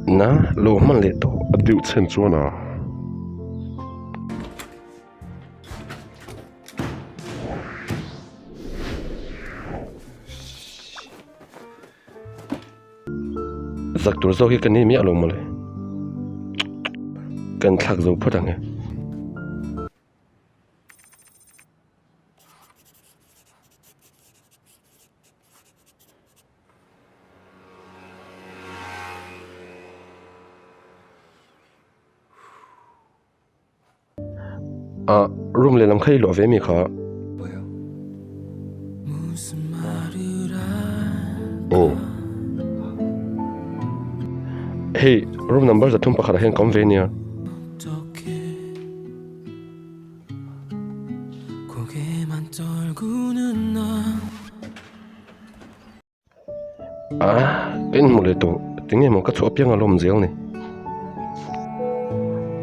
Na lo hman leh tawh. A deuh chhen chuan a. Zak tur zawk hi ka ni miah lo mawle. Kan thlak zo phawt ang e. Ah room lehlam kha i luah ve mi kha. Aw. Hei room number 3 pakhat ah hian ka awm ve nia. Ah, ka inhmu leh tawh. Tinge maw ka chhuah apiang a lawm zel ni.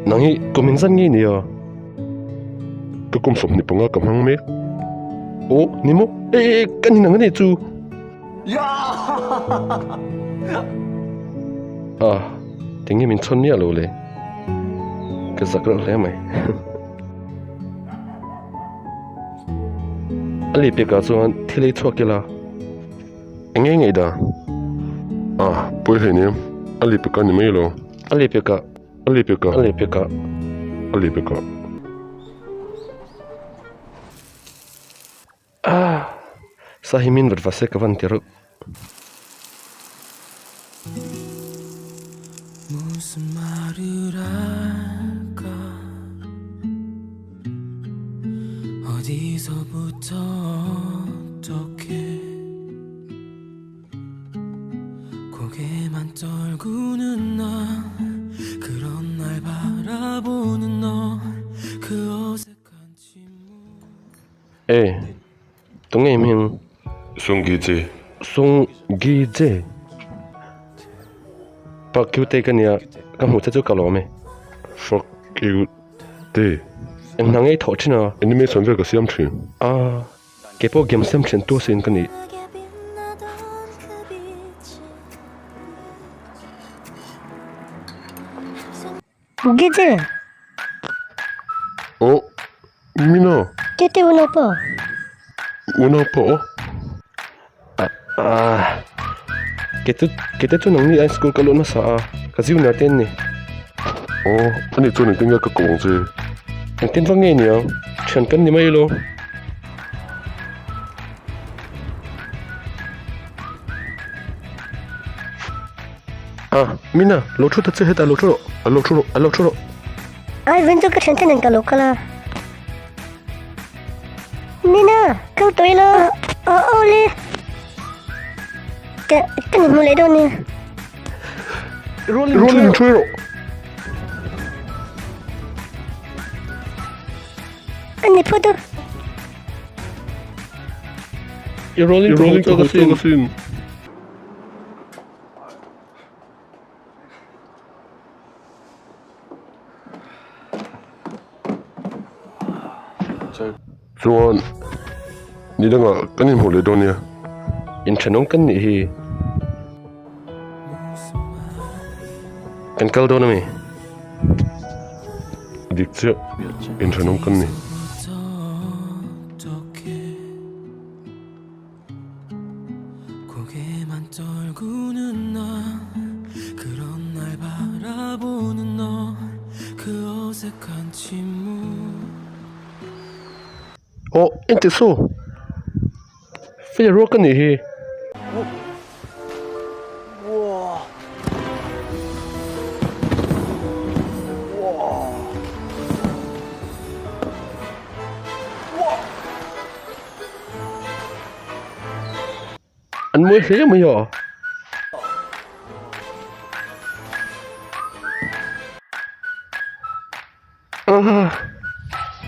Nang hi kum in zan nge nia? Ka kum 25 ka hmang mek. Aw, ni maw? E, e, e, ka ni nang ane chu. Ah, tinge min chhawn miah lo le. Ka zak reuh hle mai. A leh pekah chuan thil ei chhuak ila eng nge ngaih dan? Ah, pawi hle nia, a leh pekah ni mai lo. A leh pekah. A leh pekah. A leh pekah. A leh pekah. Ah, sa hi min vat va se ka van ti reuh. E, tunge i hming? Sunggi-je. Sunggi-je? Park Kyu-tae ka nia, ka hmuh che chu ka lawm e. Park Kyu-tae. Eng hna ngei thawh thin a? Animation vel ka siam thin. Ah, kei pawh game siam thin tu sin ka nih. Gije. Oh, Mina. Tete unaupa. Unaupa oh. Ah, kete kete chu nangni ai school ka luh nasa a, ka junior te an ni. Oh, ani chuan engtin nge ka koh ang che? Engtin vak nge niang, thian kan ni mai lo. Ah, Mina, lo thu ta che hetah lo thu rawh, a lo thu rawh, a lo thu rawh. Ai, vin chu ka thian te nen ka lo kal a. Mina, kal tawh ila, aw aw le. Ka, ka ni hmu leh dawn nia. Rolling, Rolling thu rawh. A ni phawt a. I rolling, I rolling ka haw chak asin. Chuan ni dangah kan inhmuh leh dawn nia. Inthenawm kan nih hi. Kan kal dawn ami? Dik chiah, inthenawm kan ni. Aw engti saw fei ruak a nih hi. An mawi hle mai a. Ah,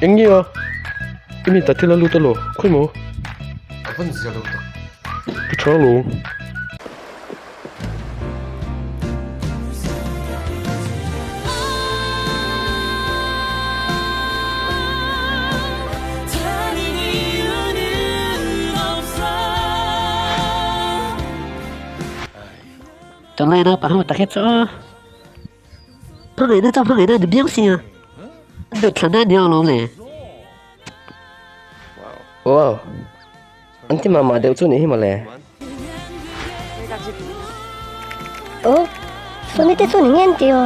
eng nge a? I mi ta thil a lut alo, khawi maw? A van zia lo tak. Ka tha lo. Tunlai naupang ho tak hi chu aw hmangaihna chu hmangaihna ni biang sia duhthlanna a ni alawm le. Wow! An ti mah mah deuh chu nih hi mawle. Aw, sawmi te chu ni nge an ti aw.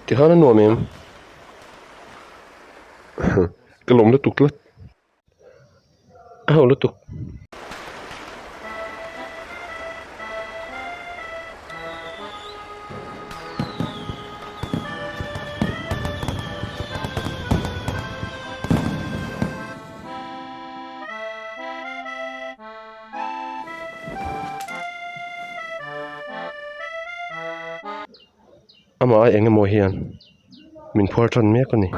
Tikhan a nuam em? Ka lawm lutuk tlat. A ho lutuk. Amah ai eng emaw hian min phuar tan mek a ni.